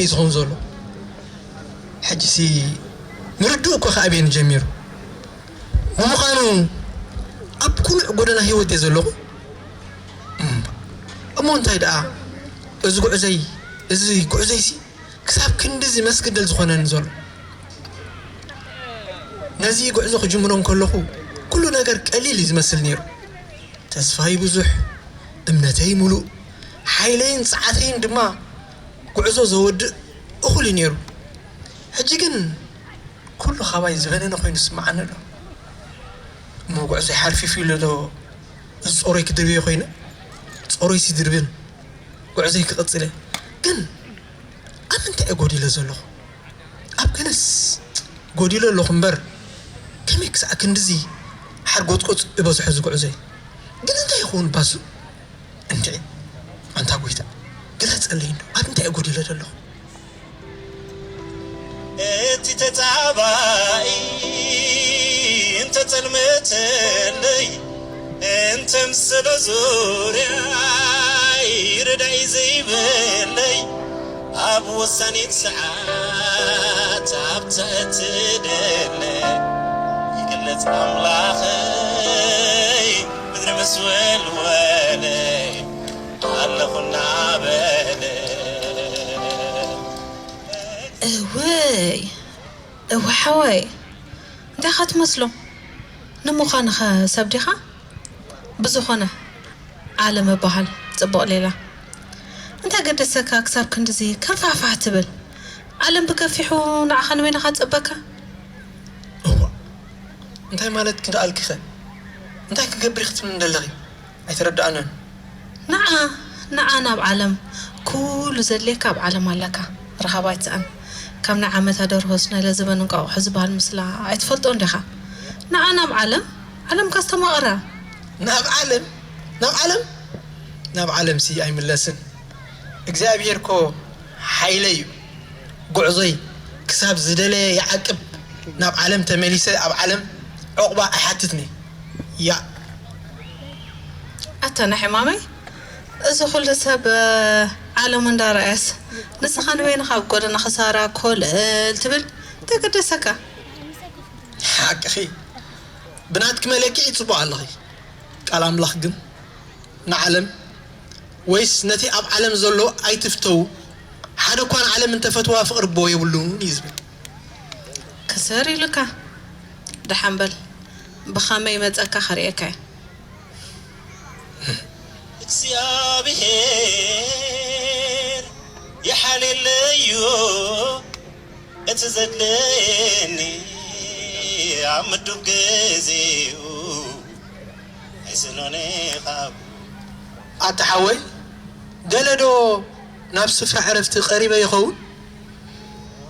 እዩ ዝኸውን ዘሎ። ሕጂሲ ምርድኡ እኮ ከኣበየኒ ጀሚሩ። ንምዃኑ ኣብ ቅኑዕ ጎደና ህይወት እየ ዘለኹ። እም፣ እሞ እንታይ ደኣ እዚ ጉዕዘይ፣ እዚ ጉዕዘይሲ ክሳብ ክንድዚ መስገደል ዝኾነኒ ዘሎ? ነዚ ጉዕዞ ክጅምሮ እንከለኹ ኩሉ ነገር ቀሊል እዩ ዝመስል ነይሩ። ተስፋይ ብዙሕ፣ እምነተይ ምሉእ፣ ሓይለይን ጸዓተይን ድማ ጉዕዞ ዘወድእ እኹል እዩ ነይሩ። ሕጂ ግን ኩሉ ካባይ ዝበነነ ኮይኑ ዝስምዓኒ ኣሎ። እሞ ጉዕዞይ ሓርፊፍ ኢሉ ዶ እዚ ጾሮይ ክድርብዮ ኮይነ? ጾሮይሲ ይድርብን ጉዕዞይ ክቕጽል እየ። ግን ኣብ ምንታይ እየ ጎዲለ ዘለኹ? ኣብ ገለስ ጎዲለ ኣለኹ እምበር፣ ከመይ ክሳዕ ክንድዚ ሓርጎጽጎጽ ዝበዝሖ እዚ ጉዕዞይ? ግን እንታይ ይኸውን ባሱ? እንድዒ፣ ኣንታ ጐይታ፣ ግለጸለይ እንዶ፣ ኣብ እንታይ እየ ጐዲለ ዘለኹ? እቲ ተጻባኢ እንተጸልመተለይ፣ እንተምሰሎ ዙርያይ ረዳኢ ዘይብለይ፣ ኣብ ወሳኒት ሰዓት ኣብታ እትደለ፣ ይግለጽ ኣምላኸይ፣ ምድሪ ምስ ወልወለ፣ ኣለኹ እናበለ። እወይ፣ እወ ሓወይ፣ እንታይ ኢኻ ትመስሎ? ንምዃንኸ ሰብ ዲኻ? ብዝኾነ፣ ዓለም እበሃል፣ ጽቡቕ ሌላ። እንታይ ገደሰካ ክሳብ ክንድዚ ከርፋሕፋሕ ትብል? ዓለም ብገፊሑ ንዓኻ ንበይንኻ ትጸበካ? እዋ፣ እንታይ ማለት ክደኣልኪኸ? እንታይ ክገብር ኢኺ ትብልኒ ዘለኺ? ኣይተረድኣንን። ንዓ፣ ንዓ ናብ ዓለም፣ ኩሉ ዘድልየካ ኣብ ዓለም ኣለካ። ረኻባ ኣይትስኣን። ካብ ናይ ዓመታ ደርሆስ ናይ ለዘበን እንቋቑሖ ዝበሃል ምስላ ኣይትፈልጦን ዲኻ? ንዓ ናብ ዓለም፣ ዓለምካ ዝተማቕራ። ናብ ዓለም? ናብ ዓለም? ናብ ዓለምሲ ኣይምለስን። እግዚኣብሔር እኮ ሓይለይ እዩ። ጉዕዞይ ክሳብ ዝደለየ ይዓቅብ። ናብ ዓለም ተመሊሰ ኣብ ዓለም ዑቕባ ኣይሓትትን'የ። ያእ። ኣታ ናይ ሕማመይ፣ እዚ ኩሉ ሰብ፣ እ፣ ዓለሙ እንዳረኣየስ፣ ንስኻ ንበይንኻ ኣብ ጎደና ክሳራ ኮለል ትብል እንታይ ገደሰካ? ሓቅኺ። ብናትኪ መለክዒ ጽቡቕ ኣለኺ። ቃል ኣምላኽ ግን ንዓለም ወይስ ነቲ ኣብ ዓለም ዘሎ ኣይትፍተዉ፣ ሓደ እኳ ንዓለም እንተፈትዋ ፍቕሪ ኣቦ የብሉን እዩ ዝብል። ክስር ኢሉካ። ደሓን በል፣ ብኸመይ መጸካ ከርእየካ እየ። እግዚኣብሔር ይሓልየለይ እዩ፣ እቲ ዘድልየኒ ኣብ ምዱብ ግዜኡ ኣይስእኖን ኢኻ። ኣታ ሓወይ፣ ገለ ዶ ናብ ስፍራ ዕረፍቲ ቀሪበ ይኸውን?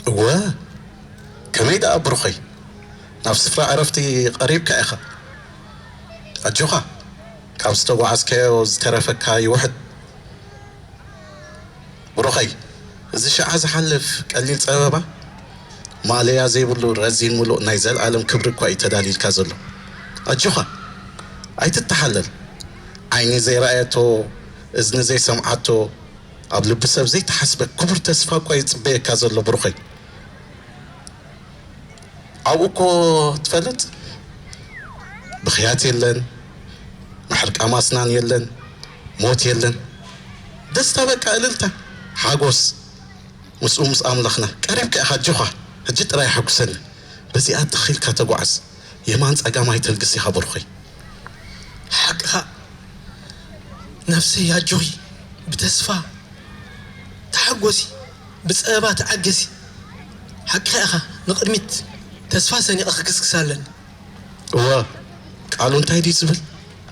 እወ፣ ከመይ ደኣ ብሩኸይ፣ ናብ ስፍራ ዕረፍቲ ቀሪብካ ኢኻ። ኣጆኻ፣ ካብ ዝተጓዓዝካዮ ዝተረፈካ ይውሕድ። ብሩኸይ፣ እዚ ሽዓ ዝሓልፍ ቀሊል ጸበባ፣ ማእለያ ዘይብሉ ረዚን ምሉእ ናይ ዘልኣለም ክብሪ እኳ እዩ ተዳልዩልካ ዘሎ። ኣጆኻ፣ ኣይትተሓለል። ዓይኒ ዘይረኣየቶ፣ እዝኒ ዘይሰምዓቶ፣ ኣብ ልቢ ሰብ ዘይተሓስበ ክቡር ተስፋ እኳ ይጽበየካ ዘሎ ብሩኸይ። ኣብኡ እኮ ትፈልጥ፣ ብኽያት የለን፣ ምሕርቃም ኣስናን የለን፣ ሞት የለን። ደስታ በቃ እልልታ፣ ሓጎስ ምስኡ ምስ ኣምላኽና። ቀሪብካ ኢኻ ኣጆኻ፣ ሕጂ ጥራይ ኣሐጉሰኒ። በዚኣ ትኽ ኢልካ ተጓዓዝ፣ የማን ጸጋም ኣይተልግስ ኢኻ ብሩኸይ። ሓቅኻ ነፍሰይ ኣጆኺ፣ ብተስፋ ተሓጎሲ፣ ብጸበባ ተዓገሲ። ሓቅኻ ኢኻ፣ ንቕድሚት ተስፋ ሰኒቐ ክግስግስ ኣለኒ። እወ፣ ቃሉ እንታይ ድዩ ዝብል?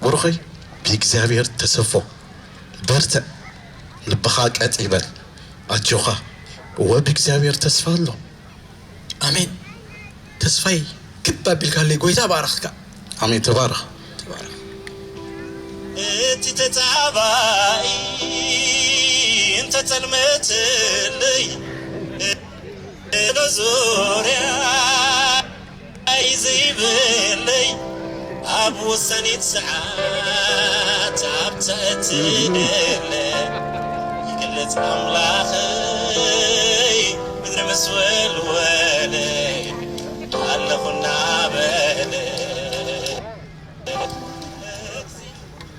ብሩኸይ፣ ብእግዚኣብሔር ተሰፎ፣ በርትዕ፣ ልብኻ ቀጥ ይበል፣ ኣጆኻ፣ እወ፣ ብእግዚኣብሔር ተስፋ ኣሎ። ኣሜን። ተስፋይ ክብ ኣቢልካለይ፣ ጎይታ ባረኽካ። ኣሜን፣ ተባረኽ። ተባረኽ። እቲ ተጻባኢ እንተጸልመትለይ፣ ዙርያ ዘይብለይ፣ ኣብ ወሳኒት ሰዓት ኣብታ እትደለ ይግለጽ ኣምላኽ። ስወልወለ ኣለኹ እናበለ።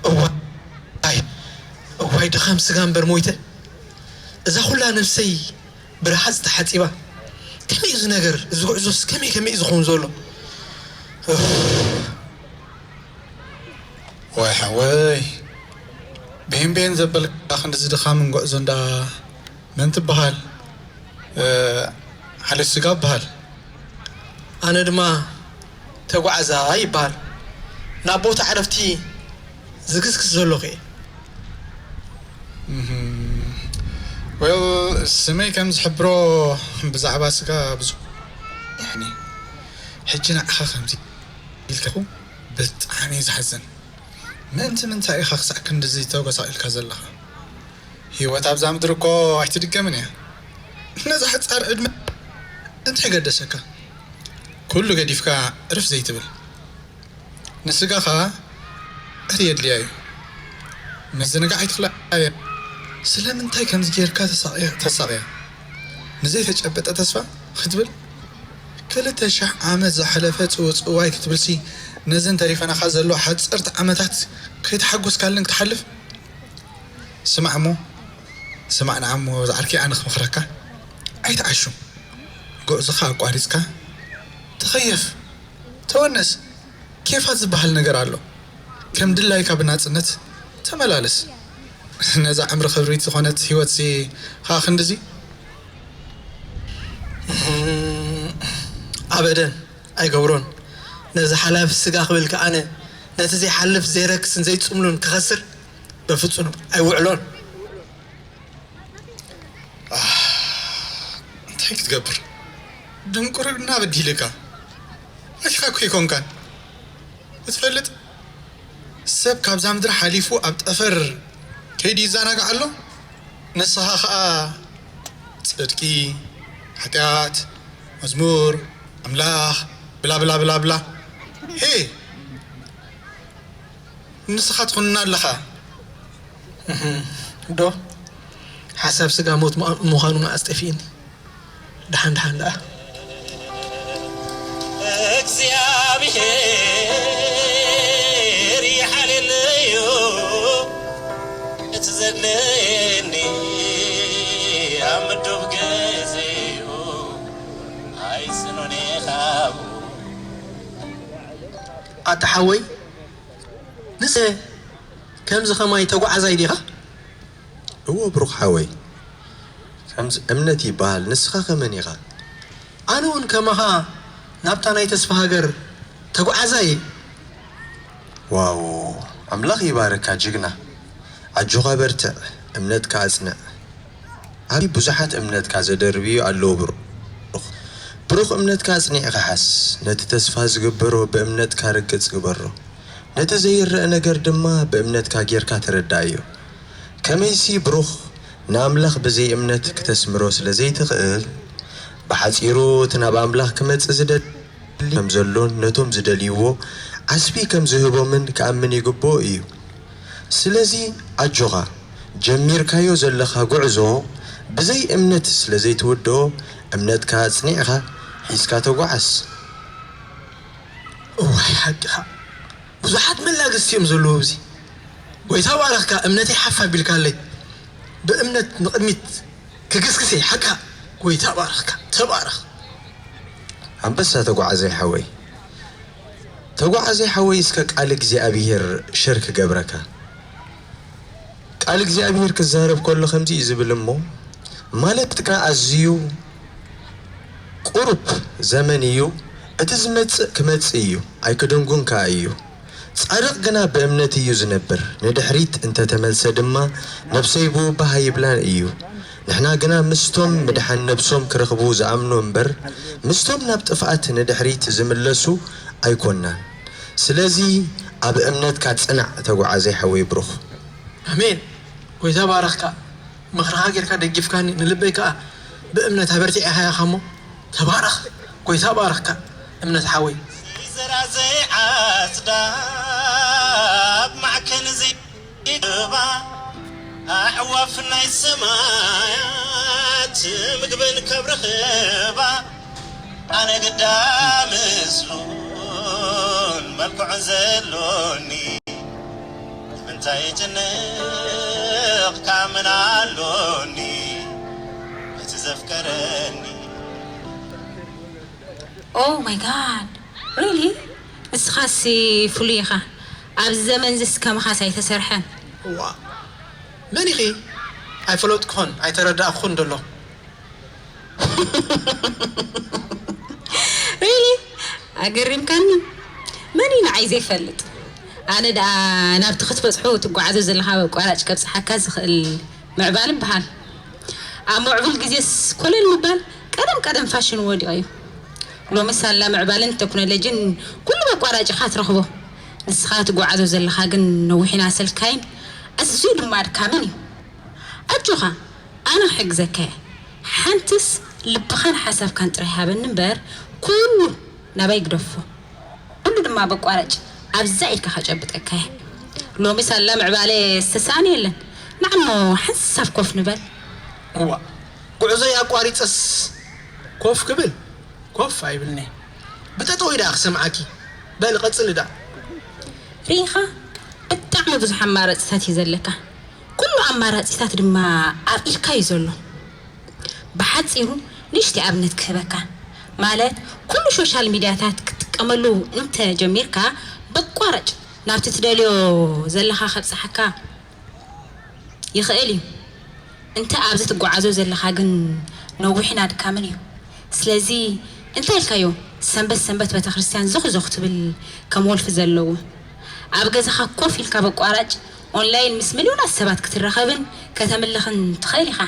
እዋይ፣ እዋይ፣ ድኻም ስጋ እምበር ሞይተ። እዛ ኹላ ነፍሰይ ብረሃጽ ተሓጺባ። ከመይ እዩ እዚ ነገር? እዚ ጉዕዞስ ከመይ፣ ከመይ እዩ ዝኸውን ዘሎ? እፍ። ዋይ ሓወይ፣ ብሄን ብሄን ዘበልካ ክንድዚ ድኻምን ጉዕዞ እንዳ መን ትበሃል? እ፣ ሓለፍ ስጋ እበሃል። ኣነ ድማ ተጓዓዛ ይበሃል። ናብ ቦታ ዕረፍቲ ዝግስግስ ዘለኹ እየ። እህም። ዌል፣ ስመይ ከም ዝሕብሮ ብዛዕባ ስጋ ብዙሕ ሕጂ ንዓኻ ከምዚ ኢልካኹ ብጣዕሚ እየ ዝሓዝን። ምእንቲ ምንታይ ኢኻ ክሳዕ ክንድዚ ተጎሳቒልካ ዘለኻ? ህይወት ኣብዛ ምድሪ እኮ ኣይትድገምን እያ። ነዛ ሓጻር ዕድመ እንታይ ገደሰካ? ኩሉ ገዲፍካ ዕርፍ ዘይትብል? ንስጋኻ ዕረፍቲ የድልያ እዩ። ምዝንጋዕ ኣይትኽእላ እያ። ስለምንታይ ከምዚ ጌርካ ተሳቕያ፣ ተሳቕያ? ንዘይተጨበጠ ተስፋ ክትብል? ክልተ ሽሕ ዓመት ዝሓለፈ ጽውጽዋይ ክትብልሲ ነዘን ተሪፈናኻ ዘለዋ ሓጸርቲ ዓመታት ከይተሓጎስካለን ክትሓልፍ? ስማዕ እሞ፣ ስማዕ ንዓሞ ዝዓርከይ፣ ኣነ ክመኽረካ፣ ኣይትዓሹ። ጉዕዞኻ ኣቋሪጽካ ተኸየፍ፣ ተወነስ። ኬፋት ዝበሃል ነገር ኣሎ። ከም ድላይካ ብናጽነት ተመላለስ። ነዛ ዕምሪ ክብሪት ዝኾነት ህይወትሲ ኸኣ ክንድዚ? ኣበደን ኣይገብሮን። ነዚ ሓላፊ ስጋ ክብል ከኣነ ነቲ ዘይሓልፍ ዘይረክስን ዘይጽምሉን ክኸስር በፍጹም ኣይውዕሎን። ኣህ፣ እንታይ ክትገብር? ድንቁርና በዲልካ። ኣቲኻ እኮ ኣይኮንካን። ክትፈልጥ፣ ሰብ ካብዛ ምድሪ ሓሊፉ ኣብ ጠፈር ከይዱ ይዘናጋዕ ኣሎ። ንስኻ ኸኣ ጽድቂ፣ ሓጢኣት፣ መዝሙር፣ ኣምላኽ፣ ብላ ብላ ብላ ብላ። ሄ! ንስኻ ትኹንና ኣለኻ። እህም፣ ዶ? ሓሳብ ስጋ ሞት ምዃ-፣ ምዃኑ መኣስ ጠፊእኒ። ደሓን ደሓን ደኣ። እግዚኣብሔር ይሓልየለዩ እቲ ዘድልየኒ ኣብ ምዱብ ግዜኡ ኣይስኑን ኢኻቡ። ኣታ ሓወይ፣ ንሰ ከምዚ ኸማይ ተጓዓዛይ ዲኻ? እወ ብሩኽ ሓወይ፣ ከምዚ እምነት ይበሃል። ንስኻ ከ መን ኢኻ? ኣነ እውን ከማኻ ናብታ ናይ ተስፋ ሃገር ተጓዓዛይ እየ። ዋው፣ ኣምላኽ ይባርካ ጅግና። ኣጆኻ በርትዕ፣ እምነትካ ኣጽንዕ። ዓቢ ብዙሓት እምነትካ ዘደርብዩ ኣለዉ ብሩኽ። ብሩኽ እምነትካ ኣጽኒዕካ ሓዝ። ነቲ ተስፋ ዝግበሮ ብእምነትካ ርግጽ ግበሮ። ነቲ ዘይረኣ ነገር ድማ ብእምነትካ ጌርካ ተረድኣዮ። ከመይሲ ብሩኽ ንኣምላኽ ብዘይ እምነት ክተስምሮ ስለ ዘይትኽእል፣ ብሓጺሩ እቲ ናብ ኣምላኽ ክመጽእ ዝደሊ ከም ዘሎን ነቶም ዝደልይዎ ዓስቢ ከም ዝህቦምን ክኣምን ይግብኦ እዩ። ስለዚ ኣጆኻ፣ ጀሚርካዮ ዘለኻ ጉዕዞ ብዘይ እምነት ስለ ዘይትውድኦ፣ እምነትካ ኣጽኒዕካ ሒዝካ ተጓዓዝ። እዋይ ሓቅኻ፣ ብዙሓት መላግስቲ እዮም ዘለዉ ኣብዚ። ጎይታ ባረኽካ፣ እምነተይ ሓፍ ኣቢልካለይ። ብእምነት ንቕድሚት ክግስግስ እየ። ሓቅኻ፣ ጎይታ ባረኽካ፣ ተባረኽ። ኣንበሳ ተጓዓዘይ ሓወይ፣ ተጓዓዘይ ሓወይ፣ እስከ ቃል እግዚኣብሔር ሸር ክገብረካ። ቃል እግዚኣብሔር ክዛረብ ከሎ ከምዚ እዩ ዝብል እሞ፣ ማለት ከኣ ኣዝዩ ቁሩብ ዘመን እዩ፣ እቲ ዝመጽእ ክመጽእ እዩ፣ ኣይክደንጉን ከኣ እዩ። ጻድቕ ግና ብእምነት እዩ ዝነብር፣ ንድሕሪት እንተ ተመልሰ ድማ ነብሰይ ብኡ ባህ ኣይብላን እዩ። ንሕና ግና ምስቶም ምድሓን ነብሶም ክረኽቡ ዝኣምኑ እምበር፣ ምስቶም ናብ ጥፍኣት ንድሕሪት ዝምለሱ ኣይኮንናን። ስለዚ ኣብ እምነትካ ጽናዕ ተጓዓዘይ ሓወይ ብሩኽ። ኣሜን። ጎይታ ባረኽካ። ምኽርኻ ጌርካ ደጊፍካኒ፣ ንልበይ ከኣ ብእምነት ኣበርቲዕኻያ እሞ ተባረኽ። ጎይታ ባረኽካ እምነት ሓወይ። ዘራ ዘይዓጽዳ ኣብ ማዕከን ዘይገባ ኣዕዋፍ ናይ ሰማያት እቲ ምግብን ከብርኽባ ኣነ ግዳ ምስሉን መልክዑን ዘሎኒ ንምንታይ ጭንቕ ካምን ኣሎኒ እቲ ዘፍቀረኒ Oh my God, really? ንስኻሲ ፍሉይ ኢኻ። ኣብዚ ዘመን ዝስ ከማኻስ ኣይተሰርሐን። እዋ መን ኢኺ? ኣይፈለጥኩኽን ኣይተረዳእኩኽን ደሎ። Really? ኣገሪምካኒ። መን እዩ ንዓይ ዘይፈልጥ? ኣነ ደኣ ናብቲ ክትበጽሖ ትጓዓዞ ዘለኻ ኣቋራጭ ከብጽሓካ ዝኽእል ምዕባል ይበሃል። ኣብ ምዕቡል ግዜስ ኮለል ምባል ቀደም ቀደም ፋሽን ወዲቑ እዩ። ሎሚ ሳላ ምዕባልን ተክኖሎጅን ኩሉ በቋራጭ ኢኻ ትረኽቦ። ንስኻ ትጓዓዞ ዘለኻ ግን ነዊሕን ኣሰልካይን ኣዝዩ ድማ ኣድካምን እዩ። ኣጆኻ ኣነ ክሕግዘካ እየ። ሓንትስ ልብኻን ሓሳብካን ጥራይ ሃበኒ እምበር ኩሉ ናባይ ግደፎ። ኩሉ ድማ በቋራጭ ኣብዛ ኢድካ ከጨብጠካ እየ። ሎሚ ሳላ ምዕባለ ዝተሳእነ የለን። ንዓሞ ሓንሳብ ኮፍ ንበል። እዋ ጉዕዞይ ኣቋሪፀስ ኮፍ ክብል ኮፍ ኣይብልኒ። ብጠጠው ኢዳ ክሰምዓኪ። በል ቀፅሊ ዳ። ርኢኻ ብጣዕሚ ብዙሕ ኣማራፅታት እዩ ዘለካ። ኩሉ ኣማራፂታት ድማ ኣብ ኢድካ እዩ ዘሎ። ብሓፂሩ ንእሽተይ ኣብነት ክህበካ። ማለት ኩሉ ሾሻል ሚድያታት ክትጥቀመሉ እንተ ጀሚርካ በቋራጭ ናብቲ ትደልዮ ዘለኻ ከብፅሓካ ይኽእል እዩ። እንተ ኣብዚ ትጓዓዞ ዘለኻ ግን ነዊሕን ኣድካምን እዩ። ስለዚ እንታይ ኢልካዮ ሰንበት ሰንበት ቤተክርስትያን ዞኽ ዞኽ ትብል ከም ወልፊ ዘለዎ ኣብ ገዛኻ ኮፍ ኢልካ በቋራጭ ኦንላይን ምስ ሚልዮናት ሰባት ክትራኸብን ከተምልኽን ትኽእል ኢኻ።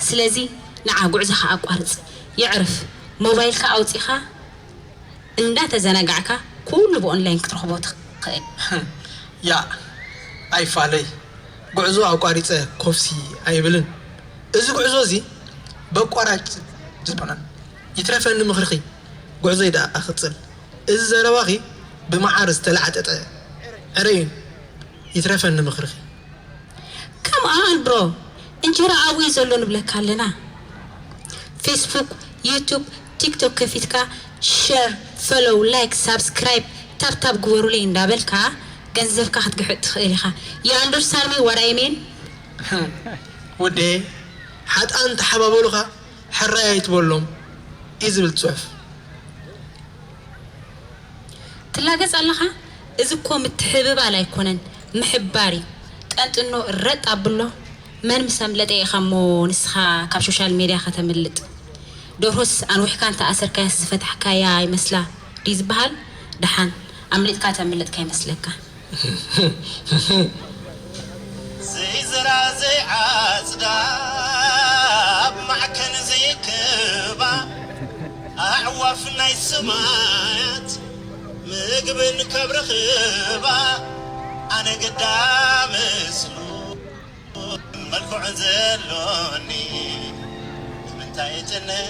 ስለዚ ንዓ ጉዕዞኻ ኣቋርጽ፣ የዕርፍ፣ ሞባይልካ ኣውጺኻ እንዳተዘናጋዕካ ኩሉ ብኦንላይን ክትረኽቦ ትኽእል። ያእ ኣይፋለይ ጉዕዞ ኣቋሪጸ ኮፍሲ ኣይብልን። እዚ ጉዕዞ እዚ በቋራጭ ዝኾነን ይትረፈኒ ምኽርኺ ጉዕዞይ ደኣ እኽጽል። እዚ ዘረባኺ ብመዓር ዝተላዕጠጠ ዕረ እዩ። ይትረፈኒ ምኽርኺ። Come on bro፣ እንጀራ ኣብኡ እዩ ዘሎ ንብለካ ኣለና። ፌስቡክ፣ ዩቱብ፣ ቲክቶክ ከፊትካ share፣ follow፣ like፣ subscribe፣ ታብታብ ግበሩለይ እንዳበልካ ገንዘብካ ክትግሕጥ ትኽእል ኢኻ። You understand me what I mean? ወደየ ሓጥኣን ተሓባበሉኻ ሕራይ ኣይትበሎም እዩ ዝብል ፅሑፍ። ትላገጽ ኣለኻ? እዚ እኮ ምትሕብባል ኣይኮነን ምሕባር እዩ። ጠንጥኖ ረጥ ኣብሎ። መን ምስ ኣምለጠ ኢኻ እሞ ንስኻ ካብ ሾሻል ሜድያ ከተምልጥ? ደርሆስ ኣንዊሕካ እንተ ኣሰርካያስ ዝፈታሕካያ ይመስላ ድዩ ዝበሃል? ደሓን ኣምሊጥካ ተምልጥ ከይመስለካ። ዘይዘራ ዘይዓጽዳ ኣብ ማዕከን ዘይክባ ኣዕዋፍ ናይ ሰማያት ምግብን ከብርኽባ ኣነ ግዳ ምስሉ መልክዑን ዘሎኒ ንምንታይ ጭንቕ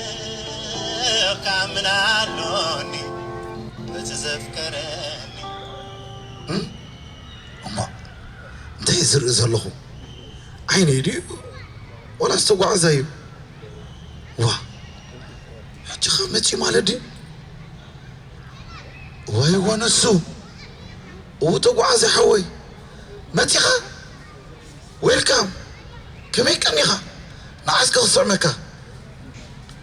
ካምን ኣሎኒ በቲ ዘፍቀረኒ እሞ እንታይ ዝርኢ ዘለኹ ዓይነይ ድዩ ዋላ ዝተጓዕዛ እዩ ዋ ሕጂ ኸ መፂ ማለት ድዩ ወይ ወንሱ እው ተጓዓዘ ሓወይ መፂኻ ዌልካም ከመይ ቀኒኻ ንዓስከ ክስዕመካ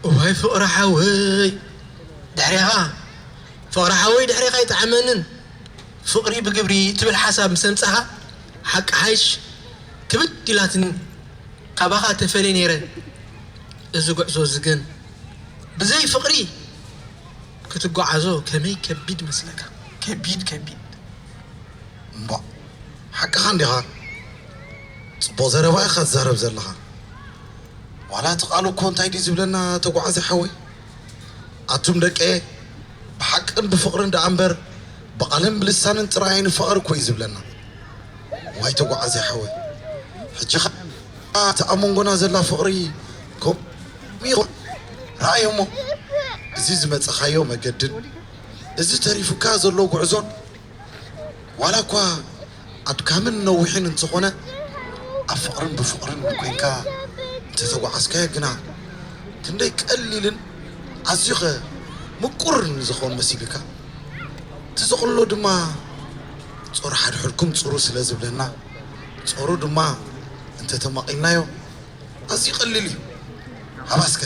እዋይ ፍቕሪ ሓወይ ድሕሬኻ ፍቕሪ ሓወይ ድሕሬኻ ኣይጠዓመንን ፍቕሪ ብግብሪ ትብል ሓሳብ ምስ ኣምጻኻ ሓቂ ሓይሽ ክብድ ኢላትኒ ካባኻ ተፈልየ ነይረ እዚ ጉዕዞ እዚ ግን ብዘይ ፍቕሪ ክትጓዓዞ ከመይ ከቢድ መስለካ ከቢድ ከቢድ እምቧእ ሓቅኻ እንዲኻ ጽቡቕ ዘረባ ኢኻ ትዛረብ ዘለኻ ዋላ እቲ ቃሉ እኮ እንታይ ድዩ ዝብለና ተጓዓዚ ሓወይ ኣቱም ደቀየ ብሓቅን ብፍቕርን ደኣ እምበር ብቓልን ብልሳንን ጥራይ ኣይንፋቐር እኮ እዩ ዝብለና ዋይ ተጓዓዚ ሓወይ ሕጂ ኸኣ እቲ ኣብ መንጎና ዘላ ፍቕሪ ከምኡ ይኹን ረኣዮ እሞ እዚ ዝመጸኻዮ መገድን እዚ ተሪፉካ ዘሎ ጉዕዞን ዋላ እኳ ኣድካምን ነዊሕን እንተኾነ ኣብ ፍቕርን ብፍቕርን ኮይንካ እንተተጓዓዝካዮ ግና ክንደይ ቀሊልን ኣዝዩ ኸ ምቁርን ዝኸውን መሲሉካ? እቲ ዝቕሎ ድማ ጾር ሓድሕድኩም ጽሩ ስለ ዝብለና፣ ጾሩ ድማ እንተ ተማቒልናዮ ኣዝዩ ቀሊል እዩ። ሃባ እስከ፣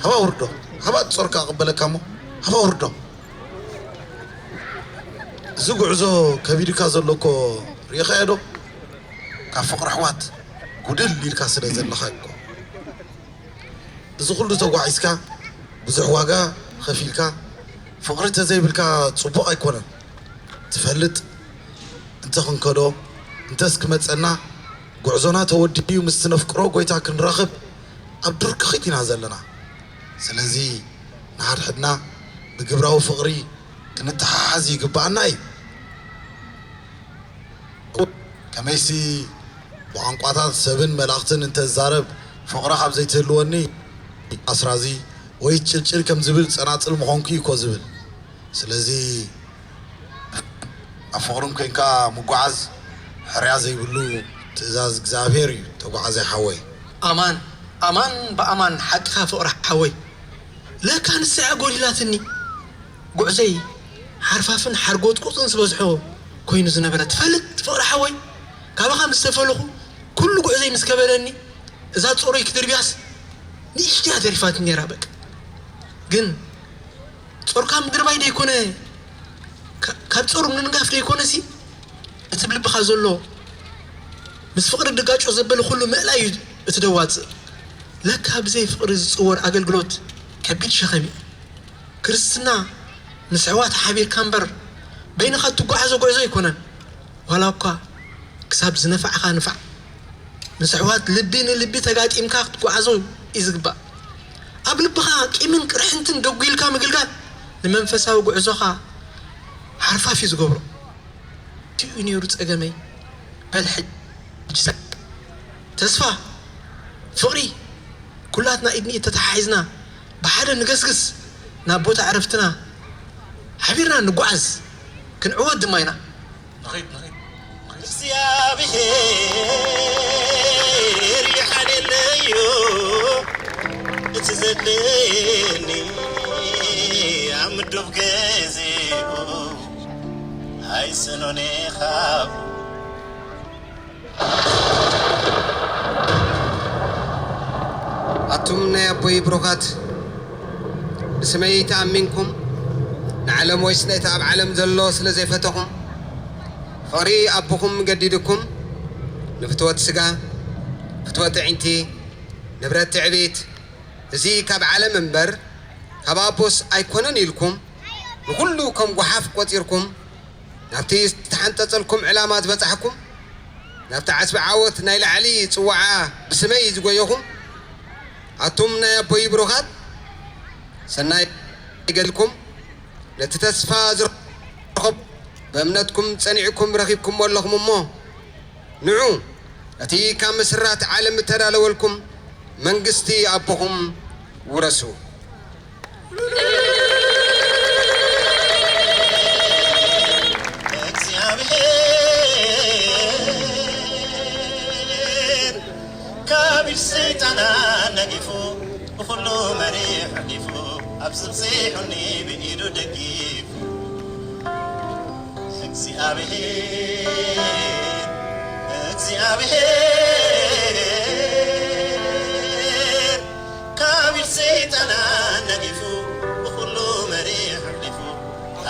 ሃባ ውርዶ፣ ሃባ ጾርካ ኣቕበለካ እሞ፣ ሃባ ውርዶ። እዚ ጉዕዞ ከቢድካ ዘሎ እኮ ርኢኻዮ ዶ? ካብ ፍቕሪ ኣሕዋት ጉድል ኢልካ ስለ ዘለኻ እኮ። እዚ ኩሉ ተጓዒዝካ፣ ብዙሕ ዋጋ ኸፊልካ፣ ፍቕሪ ተዘይብልካ ጽቡቕ ኣይኮነን። ትፈልጥ፣ እንተ ክንከዶ፣ እንተስ ክመጸና፣ ጉዕዞና ተወዲኡ ምስቲ ነፍቅሮ ጎይታ ክንራኸብ ኣብ ዱር ክኺድ ኢና ዘለና። ስለዚ ንሓድሕድና ብግብራዊ ፍቕሪ ክንተሓሓዝ ይግብኣና እዩ። ከመይሲ ብቋንቋታት ሰብን መላእኽትን እንተ ዝዛረብ ፍቕሪ ካብ ዘይትህልወኒ ኣስራዚ ወይ ጭልጭል ከም ዝብል ጸናጽል ምኾንኩ እዩ እኮ ዝብል። ስለዚ ኣብ ፍቕርን ኮይንካ ምጓዓዝ ሕርያ ዘይብሉ ትእዛዝ እግዚኣብሔር እዩ። ተጓዓዛይ ሓወይ። ኣማን ኣማን ብኣማን ሓቅኻ ፍቕሪ ሓወይ። ለካ ንሳ እያ ጎዲላትኒ። ጉዕዘይ ሓርፋፍን ሓርጎጥቁጥን ዝበዝሖ ኮይኑ ዝነበረ ትፈልጥ ፍቕሪ ሓወይ። ካባኻ ምስ ተፈለኹ ኩሉ ጉዕዘይ ምስ ከበደኒ እዛ ጾረይ ክድርብያስ ንእሽተያ ተሪፋትኒ ነይራ በቃ። ግን ጾርካ ምድርባይ ደይኮነ፣ ካ-፣ ካብ ጾር ምንጋፍ ደይኮነሲ፣ እቲ ብልብኻ ዘሎ ምስ ፍቕሪ ድጋጮ ዘበለ ኩሉ ምእላይ እዩ እቲ ደዋጽእ። ለካ ብዘይ ፍቕሪ ዝጽወር ኣገልግሎት ከቢድ ሸኸም እዩ። ክርስትና ምስ ኣሕዋት ሓቢርካ እምበር በይንኻ እትጓዓዞ ጉዕዞ ኣይኮነን። ዋላ እኳ ክሳብ ዝነፋዕኻ ንፋዕ፣ ምስ ኣሕዋት ልቢ ንልቢ ተጋጢምካ ክትጓዓዞ እዩ ዝግባእ። ኣብ ልብኻ ቂምን ቅርሕንትን ደጒልካ ምግልጋል ንመንፈሳዊ ጉዕዞኻ ሓርፋፍ እዩ ዝገብሮ። እቲኡ ነይሩ ጸገመይ። በል ሕጂ ሰ-፣ ተስፋ፣ ፍቕሪ፣ ኩላትና ኢድ ንኢድ ተተሓሒዝና ብሓደ ንገስግስ ናብ ቦታ ዕረፍትና። ሓቢርና ንጓዓዝ፣ ክንዕወት ድማ ኢና። ንኺድ፣ ንኺድ፣ ንኺድ። እግዚኣብሔር ይሓልየለይ እዩ እቲ ዘድልየኒ ኣብ ምዱብ ግዜኡ ኣይስእኖን ኢኻ። ኣቱም ናይ ኣቦይ ብሩኻት፣ ብስመይ ተኣሚንኩም ንዓለም ወይስ ነቲ ኣብ ዓለም ዘሎ ስለ ዘይፈተኹም፣ ፍቕሪ ኣቦኹም ገዲድኩም፣ ንፍትወት ስጋ፣ ፍትወት ኣዒንቲ፣ ንብረት ትዕቢት፣ እዚ ካብ ዓለም እምበር ካብ ኣቦስ ኣይኮነን ኢልኩም፣ ንኹሉ ከም ጓሓፍ ቆጺርኩም፣ ናብቲ ዝተሓንጸጸልኩም ዕላማ ዝበጻሕኩም፣ ናብቲ ዓስቢ ዓወት ናይ ላዕሊ ጽዋዓ ብስመይ ዝጎየኹም፣ ኣቱም ናይ ኣቦይ ብሩኻት፣ ሰናይ ገድልኩም፣ ነቲ ተስፋ ዝረኸብ ብእምነትኩም ጸኒዕኩም ረኺብኩሞ ኣለኹም እሞ፣ ንዑ፣ እቲ ካብ ምስራት ዓለም እተዳለወልኩም መንግስቲ ኣቦኹም ውረሱ። እግዚኣብሔር ካብ ኢድ ሰይጣን ኣናጊፉ፣ ብኹሉ መሪሕ ኣሕሊፉ፣ ኣብ ስብፂሑኒ ብኢዱ ደጊፉ። እግዚኣብሔር፣ እግዚኣብሔር፣ ካብ ኢድ ሰይጣን ኣናጊፉ፣ ብኹሉ መሪሕ ኣሕሊፉ፣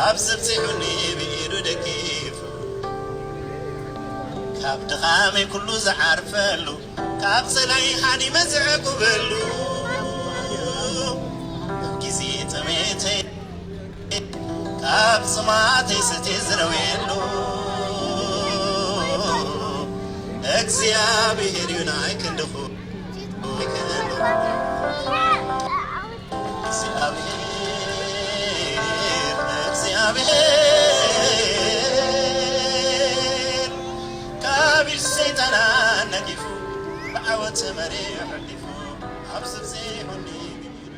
ኣብ ስብፂሑኒ ብኢዱ ደጊፉ። ካብ ድኻመይ ኩሉ ዝዓርፈሉ፣ ካብ ጸላኢ ሃዲመ ዝዕቁበሉ፣ ኣብ ግዜ ጠሜተይ ካብ ጽማተይ ሰትየ ዝረውየሉ፣ እግዚኣብሔር እዩ ናይ ክንድኹ። እግዚኣብሔር፣ እግዚኣብሔር፣ ካብ ኢድ ሰይጣን ኣናጊፉ፣ ብዓወት መሪሑ ኣሕሊፉ፣ ኣብ ስብፂ ሁኒ ገይሩ።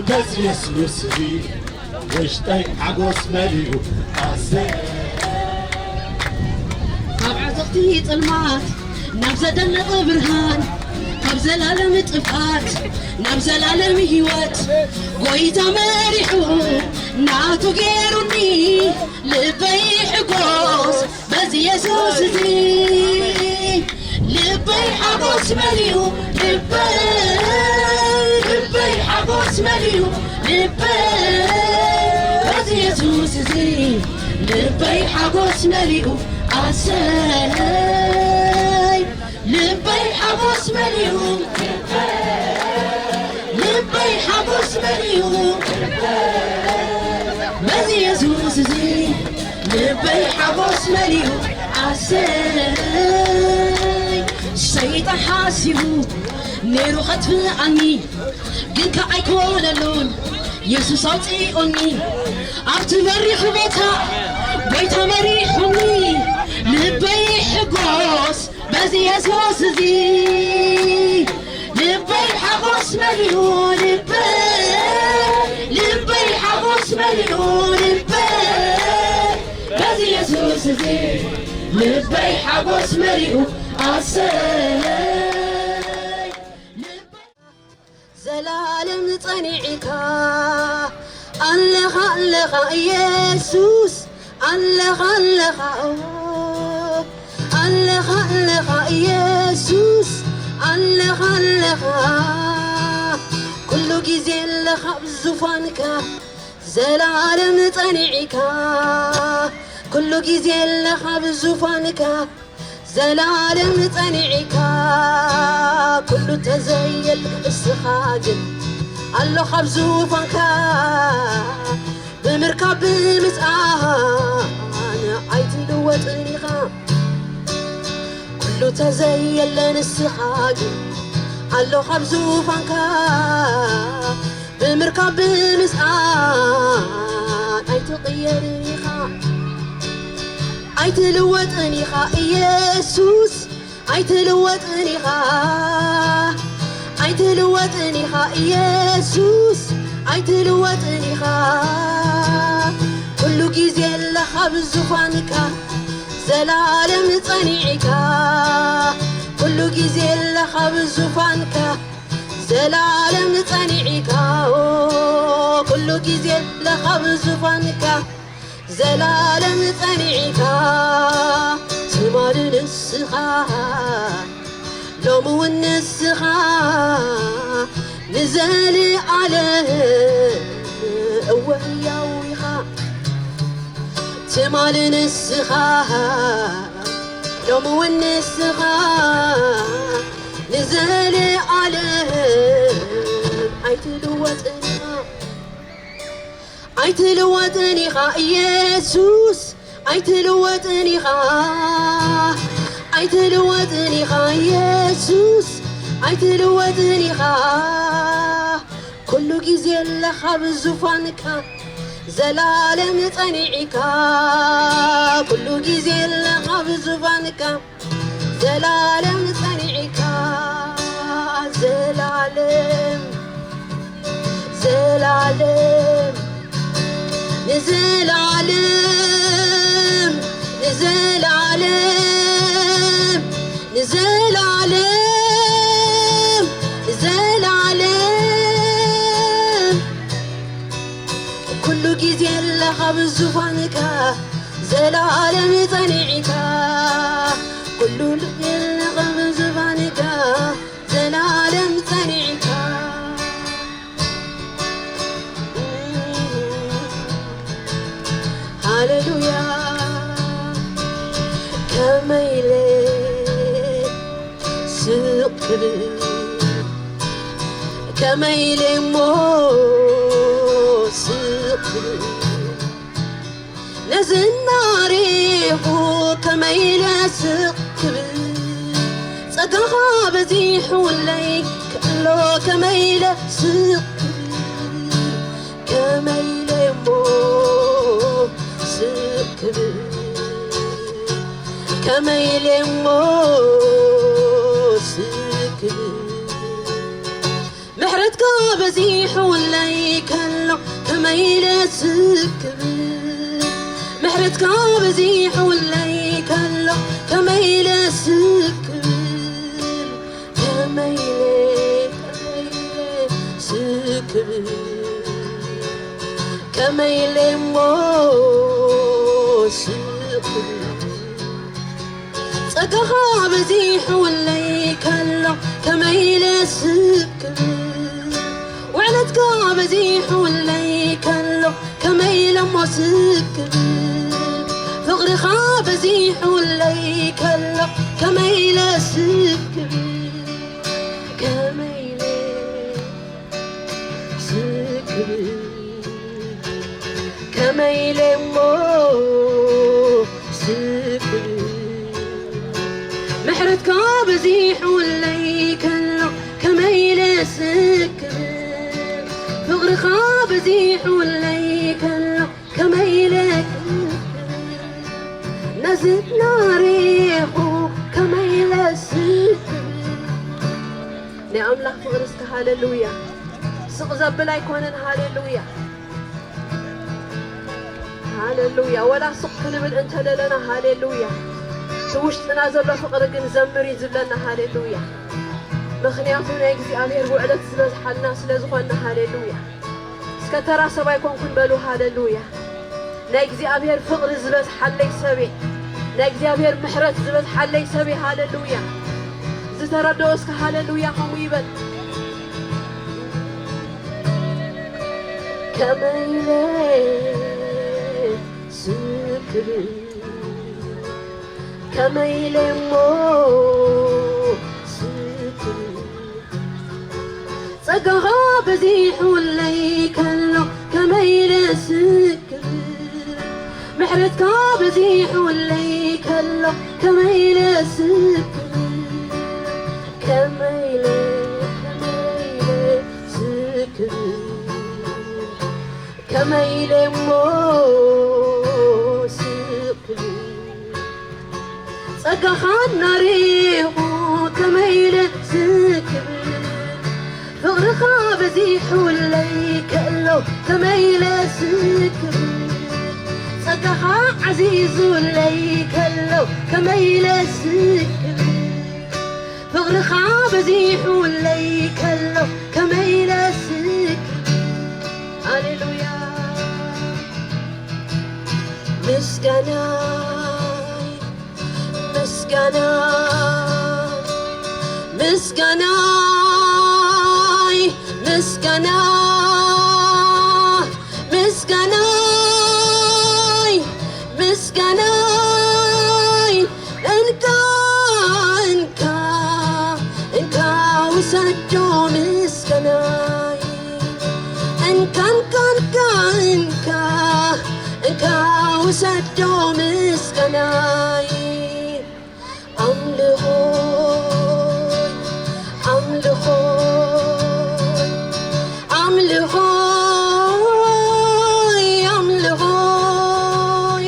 በዚ የሱስ እዚ ውሽጠይ ሓጎስ መሊኡ ኣሰ ካብ ዓዘቕቲ ጽልማት ናብ ዘደንቕ ብርሃን፣ ካብ ዘላለም ጥፍኣት ናብ ዘላለም ህይወት፣ ጎይታ መሪሑ ናቱ ገይሩኒ፣ ልበይ ሕጎስ በዚ የሱስ እዚ። ልበይ ሓጎስ መሊኡ፣ ልበይ፣ ልበይ ሓጎስ መሊኡ፣ ልበይ በዚ የሱስ እዚ። ልበይ ሓጎስ መሊኡ፣ ኣሰይ። ልበይ ሓጎስ መሊኡ፣ ልበይ ሓጎስ መሊኡ፣ በዚ የሱስ እዚ። ልበይ ሓጎስ መሊኡ፣ ኣሰይ። ሰይጣን ሓሲቡ ነይሩ ከጥፍኣኒ፣ ግን ከ ኣይኮነሉን፣ የሱስ ኣውፂኡኒ። ኣብቲ በሪኽ ቦታ ጎይታ መሪሑኒ፣ ልበይ ሕጎስ በዚ የሱስ እዚ። ልበይ ሓጎስ መሊኡ፣ ልበይ፣ ልበይ ሓጎስ መሊኡ፣ ልበይ በዚ የሱስ እዚ። ልበይ ሓጎስ መሊኡ፣ ኣሰይ። ዘላለም ጸኒዕካ ኣለኻ ኣለኻ ኢየሱስ ኣለኻ ኣለኻ ኦ፣ ኣለኻ ኣለኻ ኢየሱስ ኣለኻ ኣለኻ ኩሉ ግዜ ኣለኻ ኣብ ዙፋንካ ዘላለም ጸኒዕካ ኩሉ ግዜ ኣለኻ ኣብ ዙፋንካ ዘላለም ጸኒዕካ ኩሉ ተዘየል እስኻ ግን ኣለኻ ኣብ ዙፋንካ ብምርካብ ብምስኣን ኣይትልወጥን ኢኻ ኩሉ ተዘየለ ንስኻ ግን ኣለኻ ኣብ ዙፋንካ ብምርካብ ብምስኣን ኣይትቕየርን ኢኻ ኣይትልወጥን ኢኻ ኢየሱስ ኣይትልወጥን ኢኻ ኣይትልወጥን ኢኻ ኢየሱስ ኣይትልወጥን ኢኻ ኩሉ ግዜ ኣለኻ ኣብ ዙፋንካ ዘላለም ጸኒዕካ ኩሉ ግዜ ኣለኻ ኣብ ዙፋንካ ዘላለም ጸኒዕካ ኦ፣ ኩሉ ግዜ ኣለኻ ኣብ ዙፋንካ ዘላለም ጸኒዕካ ትማሊ ንስኻ ሎሚ እውን ንስኻ ንዘለኣለም እወ ህያው ኢኻ ትማሊ ንስኻ ሎሚ እውን ንስኻ ንዘለኣለም ኣይትልወጥን ኢኻ ኣይትልወጥን ኢኻ ኢየሱስ ኣይትልወጥን ኢኻ ኣይትልወጥን ኢኻ ኢየሱስ ኣይትልወጥን ኢኻ ኩሉ ግዜ ኣለኻ ኣብ ዙፋንካ ዘላለም ጸኒዕካ ኩሉ ግዜ ኣለኻ ኣብ ዙፋንካ ዘላለም ጸኒዕካ ዘላለም ዘላለም ንዘላለም ንዘላለም ንዘላለም ንዘላለም ኩሉ ግዜ ኣለኻ ኣብ ዙፋንካ ዘላለም ጸኒዕካ ኩሉ ግዜ ኣለኻ ኣብ ዙፋንካ ዘላለም ጸኒዕካ ሃሌሉያ ከመይ ኢለ ስቕ ክብል ከመይ ኢለ እሞ ስቕ ክብል ነዚ እናሪኹ ከመይ ኢለ ስቕ ክብል ጸጋኻ በዚሑለይ ከሎ ከመይ ኢለ ስቕ ክብል ከመይ ኢለ እሞ ስቕ ክብል ከመይ ኢለ እሞ ስቕ ክብል ምሕረትካ በዚሑለይ ከሎ ከመይ ኢለ ስክብል፣ ምሕረትካ በዚሑለይ ከሎ ከመይ ኢለ ስክብል፣ ከመይ ኢለ፣ ከመይ ኢለ ስክብል፣ ከመይ ኢለ እሞ ስክብል። ጸጋኻ በዚሑለይ ከሎ ከመይ ኢለ ስክብል፣ ውዕለትካ በዚሑለይ ከሎ ከመይ ኢለ እሞ ስክብል፣ ፍቕርኻ በዚሑለይ ከሎ ከመይ ኢለ ስክብል፣ ከመይ ኢለ ስክብል፣ ከመይ ኢለ እሞ ስክብል፣ ምሕረትካ በዚሑለይ ከሎ ከመይ ኢለ ስክብል፣ ፍቕርኻ በዚሑለይ ከሎ ከመይ ኢለ ነዚ ናሪኹ ከመይ ኢለ ስክብል። ናይ ኣምላኽ ፍቕሪ እስከ ሃሌሉያ። ስቕ ዘብል ኣይኮነን። ሃሌሉያ፣ ሃሌሉያ። ወላ ስቕ ክንብል እንተደለና፣ ሃሌሉያ፣ እቲ ውሽጥና ዘሎ ፍቕሪ ግን ዘምር እዩ ዝብለና። ሃሌሉያ። ምኽንያቱ ናይ እግዚኣብሔር ውዕለት ዝበዝሓልና ስለ ዝኾንና። ሃሌሉያ። እስከ ተራ ሰብ ኣይኮንኩን በሉ። ሃሌሉያ። ናይ እግዚኣብሔር ፍቕሪ ዝበዝሓለይ ሰብየ፣ ናይ እግዚኣብሔር ምሕረት ዝበዝሓለይ ሰብየ። ሃሌሉያ። ዝተረድኦ እስከ ሃሌሉያ ከምኡ ይበል። ከመይ ኢለ ስክብል፣ ከመይ ኢለ እሞ ስክብል፣ ጸጋኻ በዚሑለይ ከሎ ከመይ ኢለ ስክብል፣ ምሕረትካ በዚሑለይ ከሎ ከመይ ኢለ ስክብል፣ ከመይ ኢለ፣ ከመይ ኢለ ስክብል፣ ከመይ ኢለ እሞ ስክብል፣ ጸጋኻ እናሪኹ ከመይ ኢለ ስክብል፣ ፍቕርኻ በዚሑለይ ከሎ ከመይ ኢለ ስክብል፣ ጸጋኻ ዓዚዙለይ ከሎ ከመይ ኢለ ስክብል፣ ፍቕርኻ በዚሑለይ ከሎ ከመይ ኢለ ስክብል። ሃሌሉያ። ምስጋናይ፣ ምስጋና፣ ምስጋናይ፣ ምስጋና፣ ምስጋናይ፣ ምስጋናይ፣ እንካ፣ እንካ፣ እንካ ውሰዶ ምስጋናይ። እንካ፣ እንካ፣ እንካ፣ እንካ፣ እንካ ውሰዶ ምስጋናይ። ኣምልኾይ፣ ኣምልኾይ፣ ኣምልኾይ፣ ኣምልኾይ።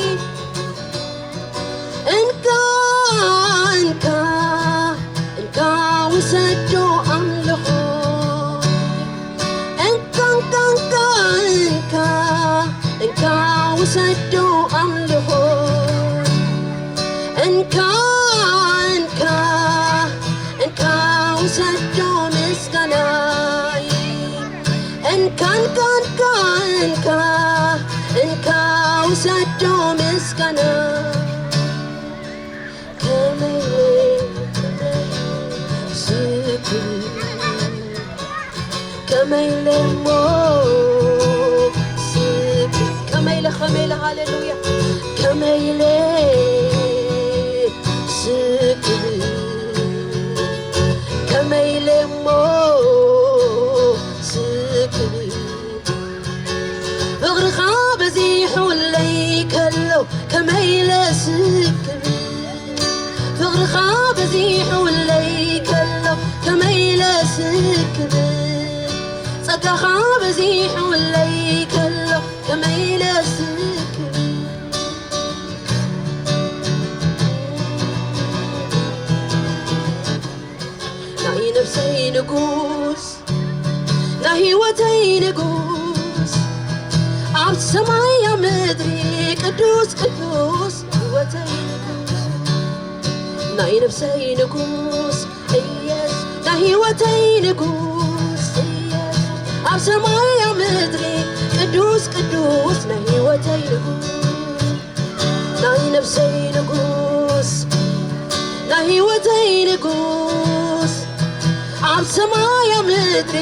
እንካ፣ እንካ፣ እንካ ውሰዶ ኣምልኾ። እንካ፣ እንካ፣ እንካ፣ እንካ፣ እንካ ውሰዶ ኣምልኾ። እንካ፣ እንካ፣ እንካ ውሰዶ ምስጋናይ። እንካ፣ እንካ፣ እንካ፣ እንካ፣ እንካ ውሰዶ ምስጋና። ከመይ ኢለ፣ ከመይ ኢለ ስክብል፣ ከመይ ኢለ እሞ ስክብል፣ ከመይ ኢለ፣ ከመይ ኢለ፣ ሃሌሉያ፣ ከመይ ኢለ ስክብል፣ ከመይ ኢለ እሞ ስክብል፣ ፍቕርኻ በዚሑለይ ከሎ ከመይ ኢለ ስክብል፣ ፍቕርኻ በዚሑለይ ከሎ ከመይ ኢለ ስክብል፣ ጸጋኻ በዚሑለይ ከሎ ከመይ ኢለ ስክብል። ናይ ነፍሰይ ንጉስ፣ ናይ ኣብ ሰማይ ኣብ ምድሪ ቅዱስ ቅዱስ ህይወተይ ንጉስ ናይ ነፍሰይ ንጉስ ኢየሱስ ናይ ህይወተይ ንጉስ ኢየሱስ ኣብ ሰማይ ኣብ ምድሪ ቅዱስ ቅዱስ ናይ ህይወተይ ንጉስ ናይ ነፍሰይ ንጉስ ናይ ህይወተይ ንጉስ ኣብ ሰማይ ኣብ ምድሪ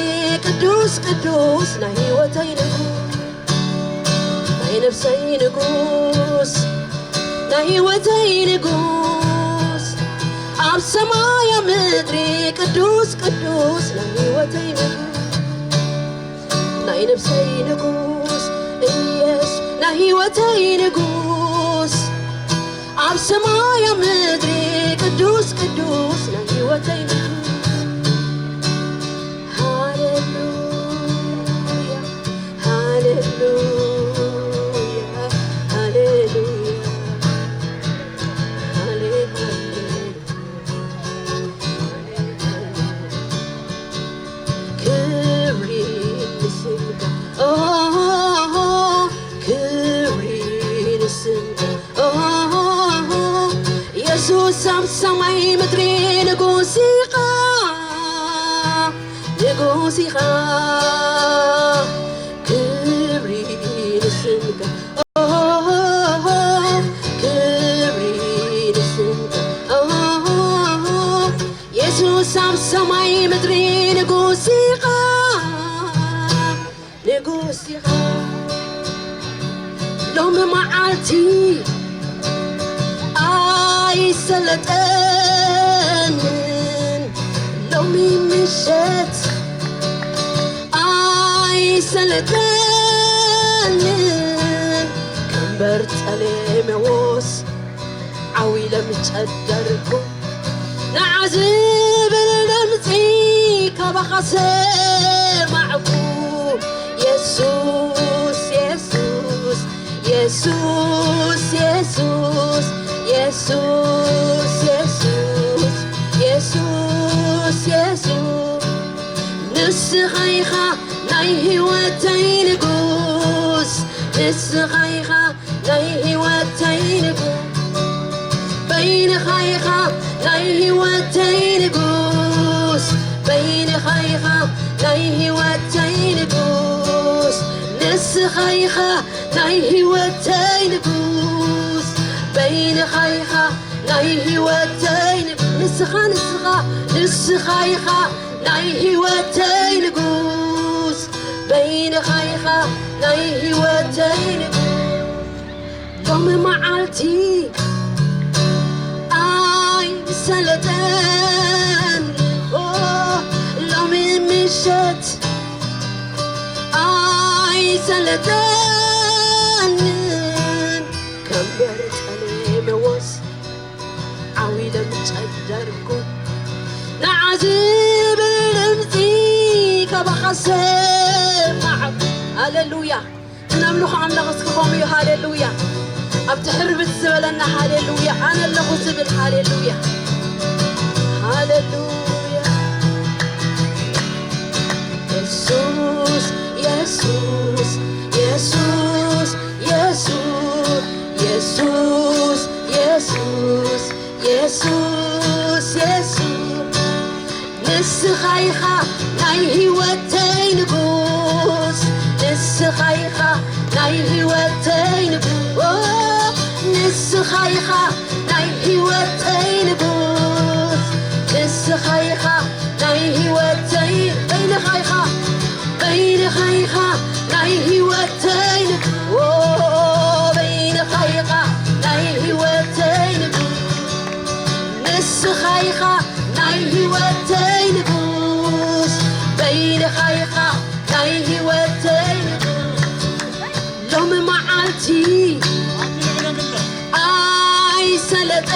ቅዱስ ቅዱስ ናይ ህይወተይ ንጉስ ናይ ነፍሰይ ንጉስ ናይ ህይወተይ ንጉስ ኣብ ሰማይ ኣብ ምድሪ ቅዱስ ቅዱስ ናይ ህይወተይ ንጉስ ናይ ነፍሰይ ንጉስ ኢየሱስ ናይ ህይወተይ ንጉስ ኣብ ሰማይ ኣብ ምድሪ ቅዱስ ቅዱስ ናይ ህይወተይ ንጉስ ሃሌሉያ ሃሌሉያ ሃሌሉያ ሃሌሉያ ክብሪ ንስምካ ክብሪ ንስምካ የሱስ ኣብ ሰማይ ምድሪ ንጉስ ኢኻ ንጉስ ኢኻ ክብሪ ንስምካ ክብሪ ንስምካ የሱስ ኣብ ሰማይ ምድሪ ንጉስ ኢኻ ንጉስ ኢኻ ሎሚ መዓልቲ ኣይሰለጠንን ሎሚ ምሸት ኣይሰለጠንን ቀንበር ጸሌመዎስ ዓው ኢለ ምጨደርኩ ንዓ ዝብል ድምፂ ካባኻ ሰማዕኩ የሱስ የሱስ የሱስ የሱስ የሱስ የሱስ የሱስ የሱስ ንስኻ ኢኻ ናይ ህይወተይ ንጉስ ንስኻ ኢኻ ናይ ህይወተይ ንጉስ በይንኻ ኢኻ ናይ ህይወተይ ንጉስ በይንኻ ኢኻ ናይ ህይወተይ ንጉስ ንስኻ ኢኻ ናይ ህይወተይ ንጉስ በይንኻ ኢኻ ናይ ህይወተይ ንጉስ ንስኻ ንስኻ ንስኻ ኢኻ ናይ ህይወተይ ንጉስ በይንኻ ኢኻ ናይ ህይወተይ ንጉስ ሎሚ መዓልቲ ኣይሰለጠን ሎሚ ምሸት ኣይሰለጠን ከንበር ጸሌመዎስ ዓው ኢለ ምጨደርኩ ንዓ ዝብል ድምፂ ካባኻ ሰማዕኩ ሃሌሉያ ክነምልኾ ኣምላኽ እስኪ ከምኡ እዩ ሃሌሉያ ኣብቲ ሕርብት ዝበለና ሃሌሉያ ኣነ ኣለኹ ዝብል ሃሌሉያ ሃሌሉያ የሱስ የሱስ የሱስ የሱስ የሱስ የሱስ የሱስ ንስኻ ኢኻ ናይ ህይወተይ ንጉስ ንስኻ ኢኻ ናይ ህይወተይ ንጉስ ንስኻ ኢኻ ናይ ህይወተይ ንጉስ ንስኻ ኢኻ ናይ ህይወተይ በይንኻ ኢኻ በይንኻ ኢኻ ናይ ህይወተይ ንጉስ በይንኻ ኢኻ ናይ ህይወተይ ንጉስ ንስኻ ኢኻ ናይ ህይወተይ ንጉስ በይንኻ ኢኻ ናይ ህይወተይ ንጉስ ሎሚ መዓልቲ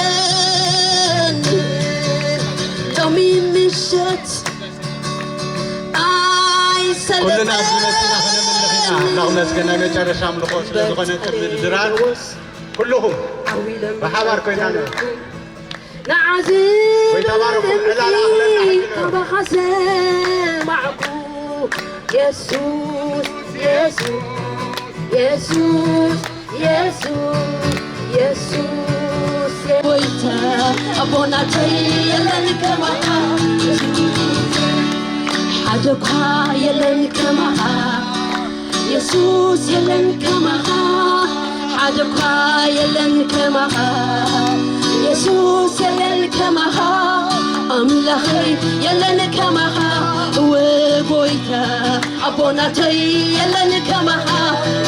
ኣይሰለጠን ሎሚ ምሸት ኩልና ኣብዚ መፅና ኣይሰለጠን ከነምልኽ ኢና ኣምላኽ መስገን ናይ መጨረሻ ኣምልኾ ስለ ዝኾነ ቅድሚ ድራር ኩልኹም ብሓባር ኮይና ንዓዚ ወይ ተባረኹ ዕላል ኣኽለና ሕጂ ካባኻ ሰማዕኩ የሱስ የሱስ የሱስ የሱስ የሱስ ጎይታ ኣቦናተይ የለን ከማኻ ሓደ ኳ የለን ከማኻ የሱስ የለን ከማኻ ሓደ ኳ የለን ከማኻ የሱስ የለን ከማኻ ኣምላኸይ የለን ከማኻ እወ ጎይታ ኣቦናተይ የለን ከማኻ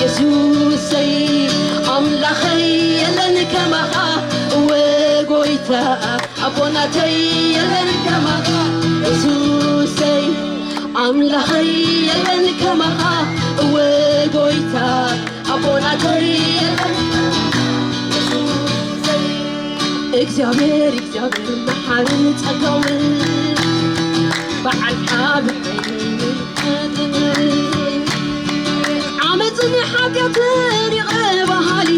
የሱሰይ ኣምላኸይ የለን ከማኻ እወ ጎይታ ኣቦናተይ የለን ከማኻ የሱሰይ ኣምላኸይ የለን ከማኻ እወ ጎይታ ኣቦናተይ የለን እግዚኣብሔር እግዚኣብሔር መሓርን ጸጋውን በዓል ዓብይ ዓመፅን ሓጢኣትን ይቕረ በሃሊ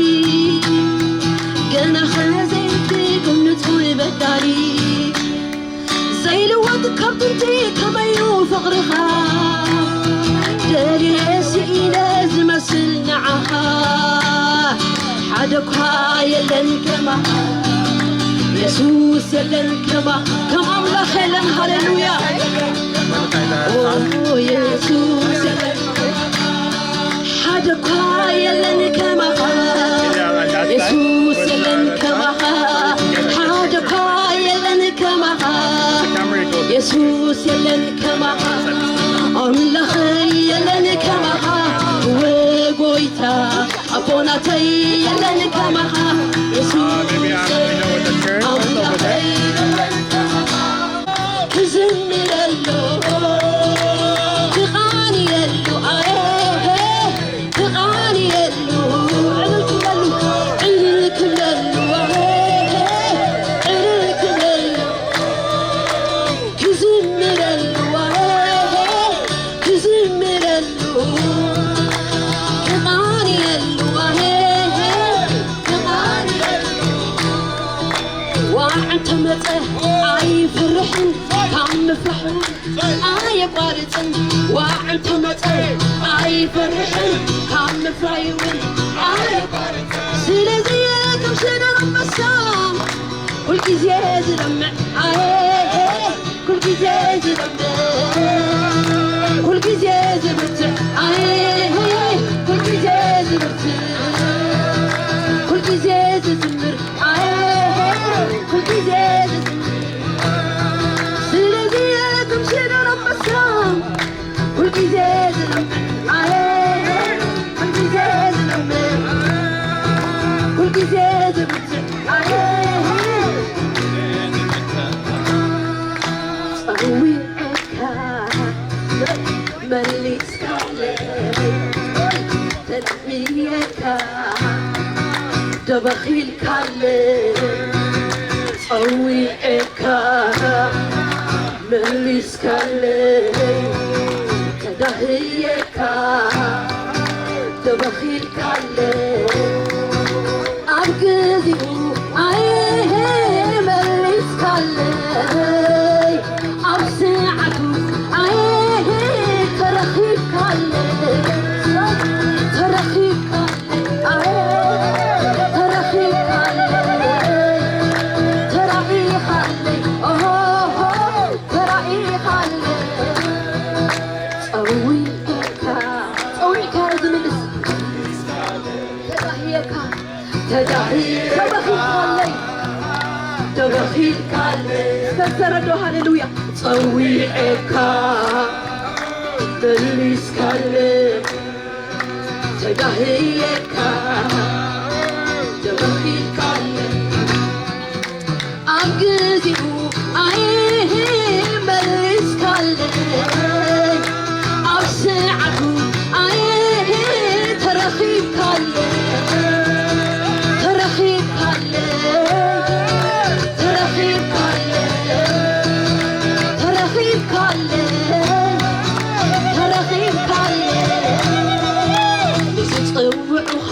ገና ኸዘይትግምት በዳሊ ዘይልወጥ ካብ ጥንቲ ከመዩ ፍቕርኻ ደልየ ስኢነ ዝመስል ንዓኻ ሓደ ኳ የለን ከማኻ የሱስ የለን ከማ ከም ኣምላኽ የለን ሃሌሉያ ኦ የሱስ የለን ሓደ ኳ የለን ከማኻ የሱስ የለን ከማኻ ሓደ ኳ የለን ከማኻ የሱስ የለን ከማኻ ኣምላኸይ የለን ከማኻ ወጎይታ ኣቦናተይ የለን ከማኻ የሱስ ኣምላኸይ ክዝምረሉ ክቓንየሉ ኣየ ክቓንየሉ ዕልል ክብለሉ ዕልል ክብለሉ ኣየ ዕልል ክብለሉ ክዝምረሉ ኣየ ክዝምረሉ ክቓንየሉ ኣየ ክቓንየሉ ዋዕ እንተመጸ ኣይፍርሕን ካብ ምፍራሕ ኣየቋርጽን ዋዕ እንተመጸ ኣይፈርሕን ካብ ምፍራይ እውን ኣየቋርጽን ስለዚ ከም ሽደር ኣንበሳ ኩልግዜ ዝለምዕ ኣየ ኩልግዜ ዝለምዕ ኩልግዜ ዝብርትዕ ኣየ ኩልግዜ ዝብርትዕ ኩልግዜ ዝዝምር ኣየ ኩልግዜ ዝዝምር ስለዚ ከም ሽደር ኣንበሳ ኩልግዜ ዝለምዕ ኣየ ኩልግዜ ዝለምዕ ኩልግዜ ዝብርትዕ ኣየ ጸዊዐካ መሊስካለይ ተላዕየካ ደበኺልካለይ ጸዊዐካ መሊስካለይ ተዳህየካ ደበኺልካለይ ኣብ ግዚኡ ኣየ መሊስካለይ ኣብ ሰዓቱ ኣየ ተረኺብካለይ ተረኺብካለይ ኣየ ተረኺብካለይ ተራኢኻለይ ኦሆ ተራኢኻለይ ጸዊዕካ ጸዊዕካ ዝምልስ ተዳህየካ ተዳህየ ተበኺልካለይ ተበኺልካለይ ተዘረዶ ሃሌሉያ ጸዊዐካ መሊስካለይ ተዳህየካ ተበኺልካለይ ኣብ ግዚኡ ኣየ መሊስካለይ ኣብ ሰዓቱ ኣየ ተረኺብካለይ ተረኺብካለይ ተረኺብካለይ ተረኺብካለይ ተረኺብካለይ ንዝጽውዑኻ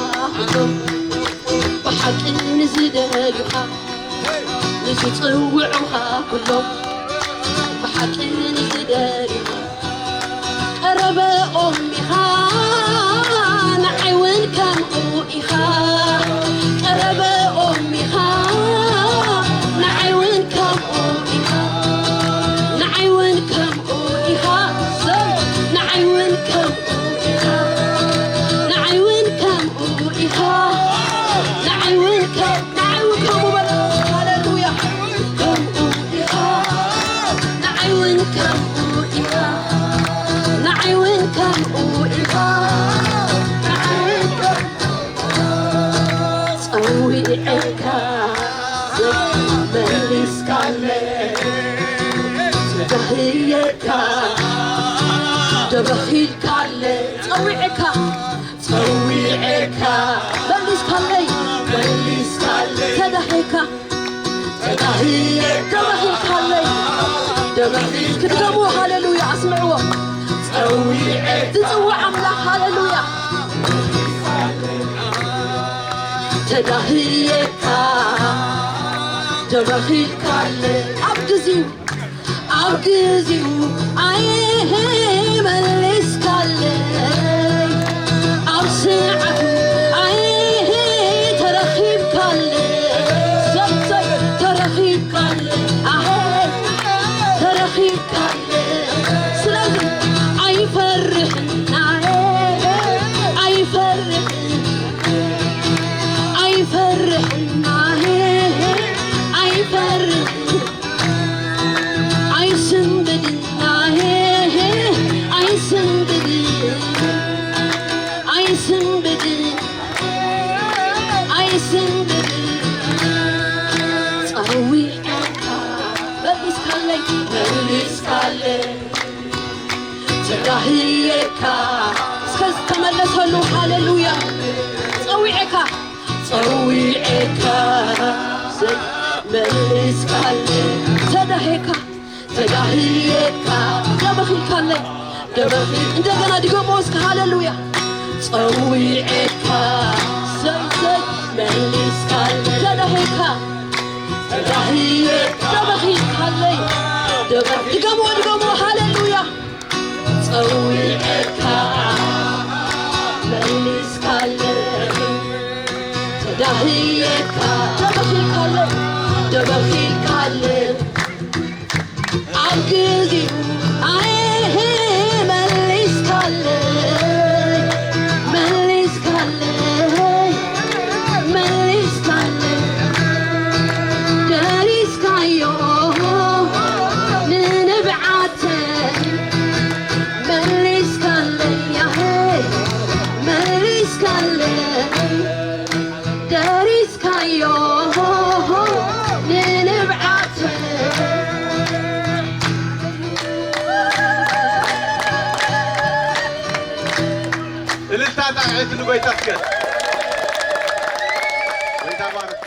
ብሓቂ ንዝደልዩኻ ንዝጽውዑኻ ኩሎም ብሓቂ ንዝደልዩኻ ቀረበኦም ኢኻ ንዓይ እውን ንዓይ እውን ከም-፣ ንዓይ እውን ከምኡ በል። ሃሌሉያ። ከምኡ ኢኻ። ንዓይ እውን ከምኡ ኢኻ። ንዓይ እውን ከምኡ ኢኻ። ንዓይ እውን ከም-፣ ጸዊዐካ ዘይመሊስካለይ፣ ተዳህየካ ደበኺልካለይ። ጸዊዐካ ጸዊዐካ መሊስካለይ፣ መሊስካለይ። ተዳሂካ ተዳሂካ ደበኺልካለይ። ደበኺ-፣ ክትደግሙ፣ ሃሌሉያ፣ ኣስምዕዎ። ጸዊዐካ ዝጽውዕ ኣምላኽ፣ ሃሌሉያ። ተዳሂካ ደበኺልካለይ። ኣብ ግዚኡ ኣብ ግዚኡ ኣይሄ መሊስካለይ፣ ኣብ ሰዓቱ ኣይሄ ተረኺብካለይ፣ ሰብሰብ ተረኺብካለይ፣ ኣሄ ተረኺብካለይ። ስለዚ ኣይፈርሕን ኣሄ ኣይፈርሕን ኣይፈርሕን ኣሄ ኣይፈርሕን ኣይስንብድን ኣሄ ኣይስንብድን ኣይስንብድን ኣይስንብድን ጸዊዐካ መሊስካለይ መሊስካለይ ተዳህየካ እስከ ዝተመለሰሉ ሃሌሉያ ጸዊዐካ ጸዊዐካ መሊስካለይ ተዳሄካ ተዳህየካ ደበኺልካለይ ደበኺ እንደገና ድገሞ እስከ ሃሌሉያ ጸዊዐካ ሰይሰይ መሊስካለይ ተዳሄካ ተዳህየካ ደበኺልካለይ ደበኺ ድገሞ ድገሞ ሃሌሉያ ጸዊዐካ መሊስካለይ ተዳህየካ ደበኺልካለይ ደበኺልካለይ ኣብ ግዚኡ ኣየ መሊስካለይ መሊስካለይ መሊስካለይ ደሪስካዮ ንንብዓተይ መሊስካለይ ያሄ መሊስካለይ ደሪስካዮ ንንብዓተይ እልልታ ጣቕዒት ንጎይታ እስከ ጎይታ ባረክ